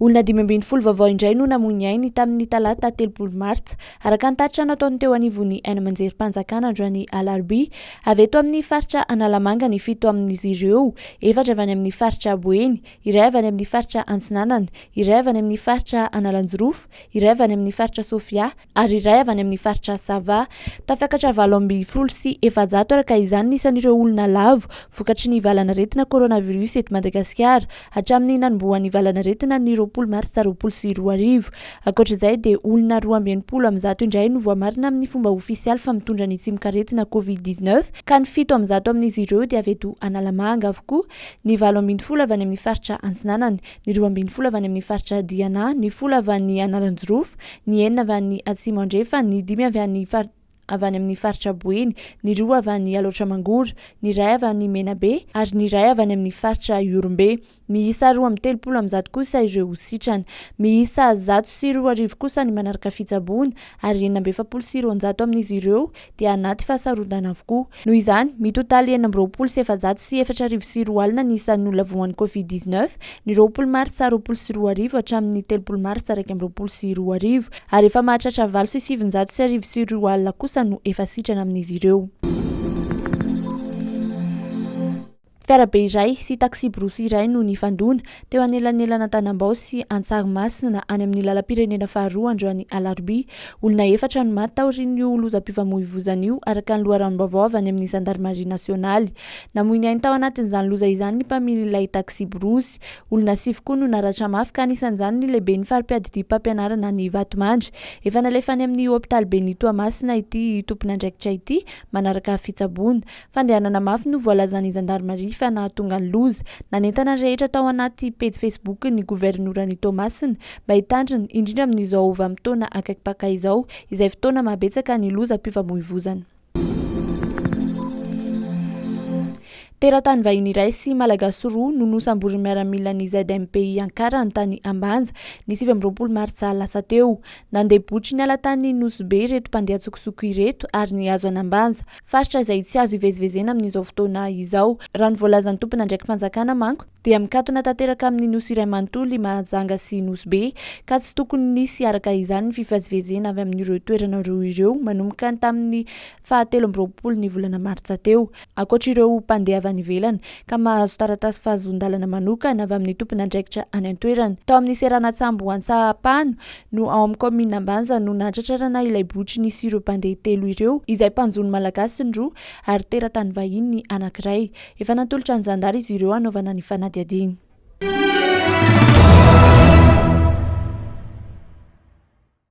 Olona 15 vaovao indray no namoy ny ainy tamin'ny talata 30 martsa, araka ny tatitra nataon'ny teo anivon'ny haino aman-jerim-panjakana androany alarobia. Avy eto amin'ny faritra Analamanga ny fito amin'izy ireo, efatra avy any amin'ny faritra Boeny, iray avy any amin'ny faritra Antsinanana, iray avy any amin'ny faritra Analanjirofo, iray avy any amin'ny faritra Sofia, ary iray avy any amin'ny faritra Sava. Tafiakatra 418 araka izany ny isan'ireo olona lavo vokatry ny valanaretina coronavirus eto Madagasikara hatramin'ny nanombohan'ny valanaretina ny 20 martsa 2020. Ankoatra izay dia olona 162 indray no voamarina amin'ny fomba ofisialy fa mitondra ny tsimokaretina Covid 19 ka ny 107 amin'izy ireo dia avy eto Analamanga avokoa, ny 18 avy any amin'ny faritra Antsinanana, ny 12 avy any amin'ny faritra Diana, ny folo avy any Analanjirofo, ny enina avy any Atsimo Andrefana, ny dimy avy any avy any amin'ny faritra Boeny, ny roa avy any Alaotra Mangoro, ny iray avy any Menabe ary ny iray avy any amin'ny faritra Ihorombe. Miisa 132 kosa ireo sitrana. Miisa 2001 kosa ny manaraka fitsaboana ary 246 amin'izy ireo dia anaty fahasarotana avokoa. Noho izany, mitotaly 2026 240 ny isan'ny olona voan'ny Covid 19 ny 20 martsa 2020 hatramin'ny 30 martsa 2021 ary efa mahatratra 1908 kosa no efa sitrana amin'izy ireo. Fiarabe iray sy taksiborosy iray no nifandona teo anelanelan'Antanambao sy Antsarimasina any amin'ny lalam-pirenena faharoa androany alarobia. Olona efatra no maty taorian'io lozam-pifamoivoizana io, araka ny loharanom-baovao avy any amin'ny zandarimaria nasionaly. Namoy ny ainy tao anatin'izany loza izany ny mpamilin'ilay taksiborosy. Olona sivy koa no naratra mafy ka anisan'izany ny lehiben'ny fari-piadidiam-pampianarana any Vatomandry. Efa nalefa any amin'ny hopitaliben'i Toamasina ity tompon'andraikitra ity manaraka fitsaboana. Fandehanana mafy no voalazan'ny zandarimaria fa nahatonga ny loza. Nanentana ny rehetra tao anaty pejy Facebook ny governoran'i Toamasina mba hitandrina, indrindra amin'izao vanim-potoana akaiky Paka izao, izay fotoana mahabetsaka ny lozam-pifamoivozana. Teratany vahiny iray sy Malagasy roa no nosamborin'ny miaramilan'ny ZMPI Ankarana tany Ambanja ny 29 martsa lasa teo. Nandeha botry niala tany Nosy Be ireto mpandeha an-tsokosoko ireto ary nihazo an'Ambanja. Faritra izay tsy azo ivezivezena amin'izao fotoana izao. Raha ny voalazan'ny tompon'andraiki-panjakana manko dia mikatona tanteraka amin'ny Nosy iray manontolo i Mahajanga sy Nosy Be ka tsy tokony nisy araka izany ny fifazivezena avy amin'ireo toerana roa ireo manomboka ny tamin'ny faha 23 ny volana martsa teo. Ankoatra ireo mpandeha avy any ivelany ka mahazo taratasy fahazoan-dalana manokana avy amin'ny tompon'andraikitra any an-toerana. Tao amin'ny seranan-tsambo Antsahapano no ao amin'ny kaominina Ambanja no nahatratrarana ilay botry nisy ireo mpandeha telo ireo, izay mpanjono malagasy ny roa ary teratany vahiny ny anankiray. Efa natolotra ny zandary izy ireo hanaovana ny fanadihadiana.